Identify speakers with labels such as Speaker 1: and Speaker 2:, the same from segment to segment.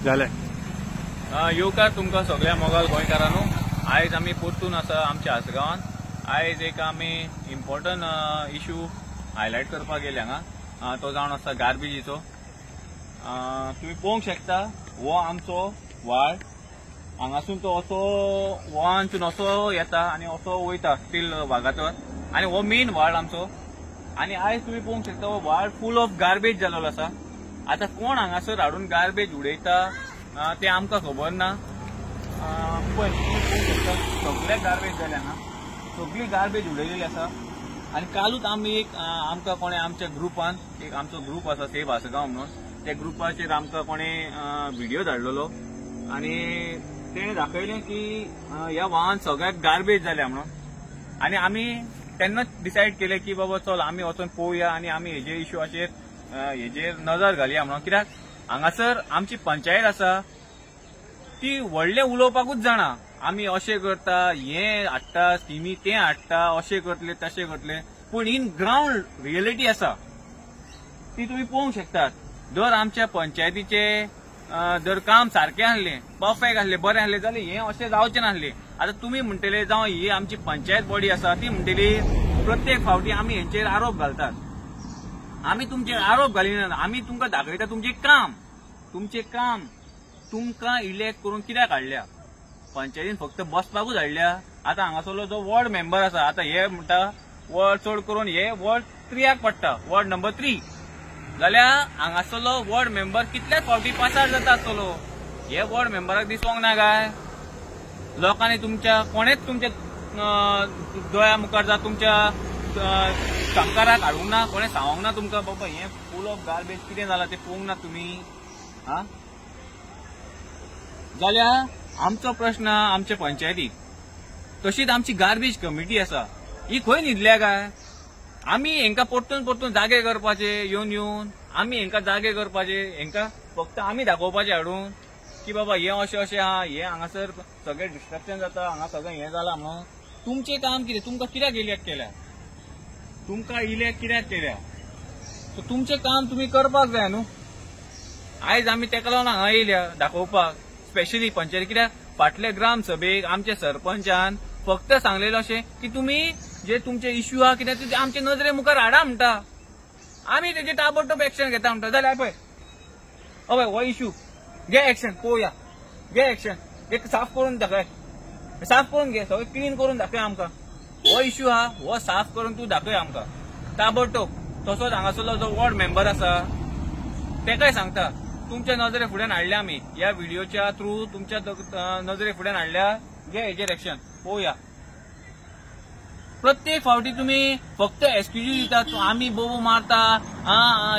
Speaker 1: जालें.
Speaker 2: येवकार तुमकां सगळ्या मोगाल गोंयकारांनो. आयज आमी परतून आसा आमच्या आसगांवान. आयज एक आमी इम्पॉर्टंट इशू हायलायट करपाक गेले हांगा, तो जावन आसा गार्बेजीचो. तुमी पळोवंक शकता हो आमचो व्हाळ, हांगासून तो असो व्हाळांतून असो येता आनी असो वयता टील वागातोर, आनी हो मेन व्हाळ आमचो. आनी आयज तुमी पळोवंक शकता हो व्हाळ फूल ऑफ गार्बेज जाल्लो आसा. आतां कोण हांगासर हाडून गार्बेज उडयता तें आमकां खबर ना. पळय पळोवंक शकता सगळे गार्बेज जाले हांगा, सगळी गार्बेज उडयलेली आसा. आनी कालूच आमी एक आमकां कोणें आमच्या ग्रुपान, एक आमचो ग्रूप आसा सेव आसगांव म्हणून, त्या ग्रुपाचेर आमकां कोणें व्हिडियो धाडलेलो आनी तेणें दाखयलें की ह्या व्हाळान सगळ्याक गार्बेज जाल्या म्हणून. आनी आमी तेन्नाच डिसायड केलें की बाबा चल आमी वचून पळोवया आनी आमी हेजे इश्यूचेर हेजेर नजर घालया म्हणून. कित्याक हांगासर आमची पंचायत आसा ती व्हडलें उलोवपाकूच जाणा, आमी अशें करता, हें हाडटा, स्किमी तें हाडटा, अशें करतले तशें करतले, पूण इन ग्रावंड रियलिटी आसा ती तुमी पळोवंक शकतात. जर आमच्या पंचायतीचे जर काम सारकें आसलें, परफेक्ट आसलें, बरें आसलें जाल्यार हें अशें जावचें नासलें. आतां तुमी म्हणटले जावं ही आमची पंचायत बॉडी आसा ती म्हणटली प्रत्येक फावटी आमी हेंचेर आरोप घालतात. आमी तुमचेर आरोप घालिनात, आमी तुमकां दाखयता तुमचें काम, तुमचें काम तुमकां इलेक्ट करून कित्याक हाडल्या, पंचायतीन फक्त बसपाकूच हाडल्या. आतां हांगासरलो जो वॉर्ड मेंबर आसा, आतां हे म्हणटा वॉर्ड चड करून हे वॉर्ड 3 पडटा, वॉर्ड नंबर 3, जाल्यार हांगासरलो वॉर्ड मेंबर कितल्याच फावटी पासार जाता आसतलो. हे वॉर्ड मेंबराक दिसोंक ना काय लोकांनी तुमच्या कोणेच तुमच्या दोळ्या मुखार जावं तुमच्या सामकाराक हाडूंक ना, कोणें सांगूंक ना तुमकां बाबा हें फूल ऑफ गार्बेज कितें जालां तें पळोवंक ना तुमी. हा जाल्यार आमचो प्रश्न आमचे पंचायतीक, तशीच आमची गार्बेज कमिटी आसा ही खंय न्हिदल्या काय? आमी हेंकां परतून परतून जागे करपाचे, येवन येवन आमी हेंकां जागे करपाचे, हेंकां फक्त आमी दाखोवपाचे हाडून की बाबा हें अशें अशें आहा, हें हांगासर सगळें डिस्ट्रक्शन जाता, हांगा सगळें हें जालां म्हणून. तुमचें काम कितें? तुमकां कित्याक इलेक्ट केल्या? तुमकां इलेक्ट कित्याक केल्या? सो तुमचें काम तुमी करपाक जाय न्हू. आयज आमी तेका लागून हांगा येयल्या दाखोवपाक, स्पेशली पंचायत. कित्याक फाटले ग्राम सभेक आमच्या सरपंचान फक्त सांगलेलें अशें की तुमी जे तुमचे इश्यू आहा कितें ते आमचे नजरे मुखार हाडा म्हणटा, आमी तेजे ताबडतोब एक्शन घेता म्हणटा. जाल्यार पळय हय हो इश्यू घे एक्शन, पळोवया, घे एक्शन, एक साफ करून दाखय, साफ करून घे, सगळें क्लीन करून दाखय आमकां. हो इश्यू आहा हो साफ करून तूं दाखय आमकां ताबडतोब. तसोच हांगासरलो जो वॉर्ड मेंबर आसा तेकाय सांगता, तुमच्या नजरे फुड्यान हाडल्या आमी ह्या व्हिडियोच्या थ्रू, तुमच्या नजरे फुड्यान हाडल्या, घे हेजेर एक्शन पळोवया. प्रत्येक फावटी तुमी फक्त एक्सक्यूज दितात, आमी बोबो मारता,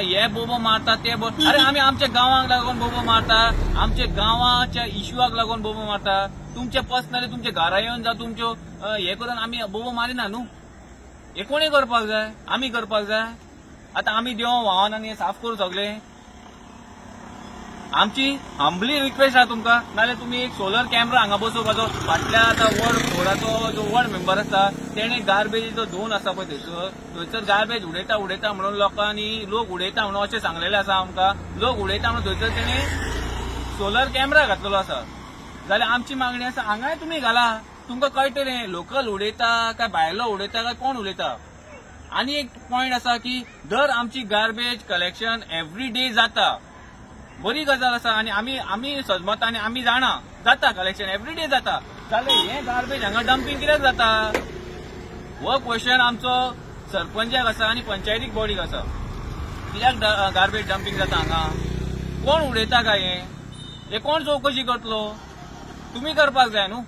Speaker 2: हे बोबो मारता, ते बोबो. अरे आमी आमच्या गांवाक लागून बोबो मारता, आमच्या गांवाच्या इश्यूआक लागून बोबो मारता. तुमचे पर्सनली तुमच्या घरा येवन जावं तुमच्यो हे करून आमी बोबो मारिना न्हू. हे कोणी करपाक जाय? आमी करपाक जाय. आतां आमी देंव व्हांवन आनी साफ करूं सगळें. आमची हंबली रिक्वेस्ट आहा तुमकां, नाजाल्यार तुमी एक सोलर कॅमेरा हांगा बसोवपाचो. फाटल्या आतां वॉर्ड 4 जो वॉर्ड मेंबर आसा तेणे गार्बेजीचो झोन आसा पळय थंयसर, थंयसर गार्बेज उडयता उडयता म्हणून लोकांनी, लोक उडयता म्हणून अशें सांगलेलें आसा आमकां, लोक उडयता म्हणून थंयसर तेणे सोलर कॅमेरा घातलेलो आसा. जाल्यार आमची मागणी आसा हांगाय तुमी घाला, तुमकां कळटलें लोकल उडयता काय भायलो उडयता काय कोण उडयता. आनी एक पॉयंट आसा की दर आमची गार्बेज कलेक्शन एवरी डे जाता, बरी गजाल आसा आनी आमी आमी सजमता आनी आमी जाणा जाता कलेक्शन एवरी डे जाता, जाल्यार हें गार्बेज हांगा डम्पिंग कित्याक जाता? हो क्वेश्चन आमचो सरपंचाक आसा आनी पंचायतीक बॉडीक आसा. कित्याक गार्बेज डम्पिंग जाता हांगा? कोण उडयता काय हें? हें कोण चवकशी करतलो? तुमी करपाक जाय न्हू,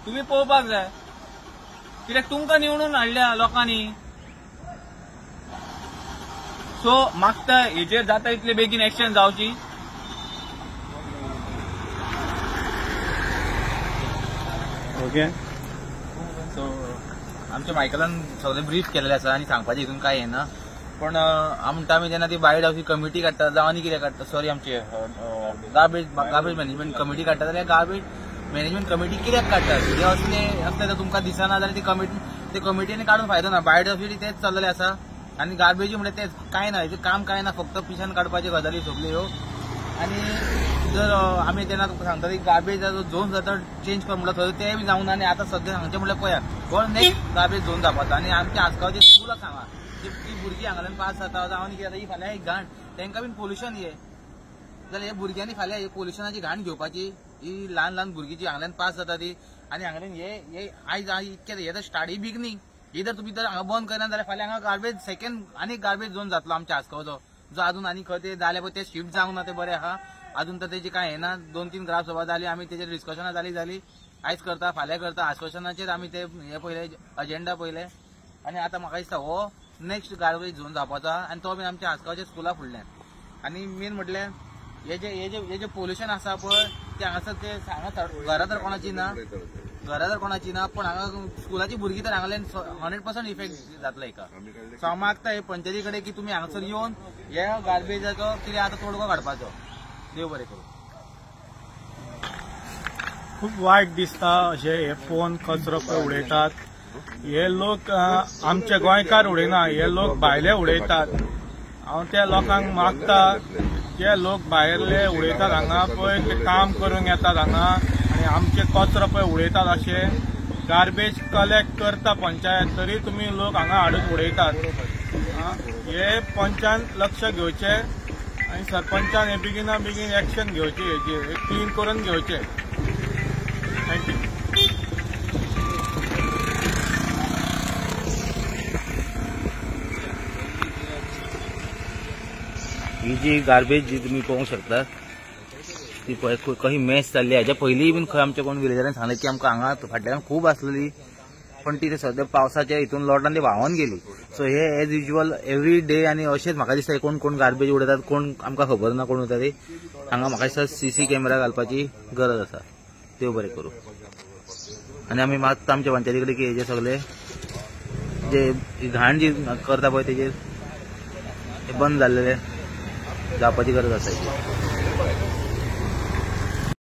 Speaker 2: तुमी पळोवपाक जाय, कित्याक तुमकां निवडून हाडल्या लोकांनी. सो मागता हेजेर जाता इतले बेगीन एक्शन जावची.
Speaker 1: ओके,
Speaker 3: सो आमच्या मायकलान सगळें ब्रीफ केलेलें आसा आनी सांगपाचें हितून कांय येना. पण हांव म्हणटा आमी जेन्ना ती बायोडायवर्सिटी कमिटी काडटा जावं आनी कितें काडटा, सॉरी आमचे गार्बेज मॅनेजमेंट कमिटी काडटा, जाल्यार गार्बेज मॅनेजमेंट कमिटी कित्याक काडटात? हे असले असले जर तुमकां दिसना जाल्यार ती कमिटी, ते कमिटीन काडून फायदो ना. बायोडायवर्सिटी तेच चल्लेलें आसा आनी गार्बेजी म्हणल्यार तेच, कांय ना, हेजें काम कांय ना, फक्त पिशान काडपाच्यो गजाली सगल्यो ह्यो. आनी जर आमी तेन्ना तुका सांगता की गार्बेजाचो झोन जाता चेंज कर म्हणल्यार थंय तें बी जावंक ना. आनी आतां सद्या सांगचें म्हणल्यार पळया हो नेक्स्ट गार्बेज झोन जावपाचो. आनी आमच्या आसगांवचे स्कूल आसा हांगा ती भुरगीं हांगाल्यान पास जाता जावं आनी कितें जाता ही फाल्यां एक घाण तांकां बीन पोल्युशन हे जाल्यार हे भुरग्यांनी फाल्यां हे पोल्युशनाची घाण घेवपाची. ही ल्हान ल्हान भुरगीं जी हांगाल्यान पास जाता ती आनी हांगाल्यान हे आयज इतकें हे तर स्टार्टी बिगनींग. ही जर तुमी जर हांगा बंद करना जाल्यार फाल्यां हांगा गार्बेज सेकंड आनी गार्बेज झोन जातलो आमच्या आसगांवचो जो अजून आनी खंय ते जाले पळय ते शिफ्ट जावंक ना ते बरें आहा अजून तर तेजी कांय येना. 2-3 ग्रामसभा जाली आमी तेजेर डिस्कशनां जाली जाली आयज करता फाल्यां करता आश्वासनाचेर आमी ते हे पयले अजेंडा पयले. आनी आतां म्हाका दिसता हो नेक्स्ट गार्बेज झोन जावपाचो आनी तो बीन आमच्या आसगांवच्या स्कुला फुडल्यान. आनी मेन म्हटल्यार हे जे पोल्युशन आसा पळय ते हांगासर ते हांगा घरां तर कोणाची ना घरां तर कोणाची ना पूण हांगा स्कुलाची भुरगीं तर हांगाल्यान 100% इफेक्ट जातलो हेका. सो हांव मागता हे पंचायती कडेन की तुमी हांगासर येवन हे गार्बेजाचो कितें आतां तोडगो काडपाचो. देव बरें करूं.
Speaker 1: खूब वायट दिसता अशे हे फोन कचरो पळय उडयतात हे लोक. आमचे गोंयकार उडयना हे लोक भायले उडयतात. हांव त्या लोकांक मागता जे लोक भायरले उडयतात हांगा पळय ते काम करूंक येतात हांगा आनी आमचे कचरो पळय उडयतात. अशे गार्बेज कलेक्ट करता पंचायत तरी तुमी लोक हांगा हाडून उडयतात. हे पंचान लक्ष घेवचें आनी सरपंचान हे बेगिना बेगीन एक्शन घेवचें हेजेर क्लीन करून घेवचें. Thank you.
Speaker 3: ही जी गार्बेज जी तुमी पळोवंक शकता ती पळय खंय मेस जाल्ली. हाच्या पयलीं बीन खंय आमच्या कोण विलेजरान सांगलें की आमकां हांगा फाटल्यान खूब आसलेली पण ती सद्या पावसाच्या हितून लोटान ती व्हांवन गेली. सो हे एज युजल एवरी डे आनी अशेंच म्हाका दिसता कोण कोण गार्बेज उडयतात कोण आमकां खबर ना कोण उडयता ती. हांगा म्हाका दिसता सीसी कॅमेरा घालपाची गरज आसा. देव बरें करूं. आनी आमी मागता आमच्या पंचायती कडेन की हेजे सगळे जे घाण जी करता पळय तेजेर बंद जाल्लेले जावपाची गरज आसा.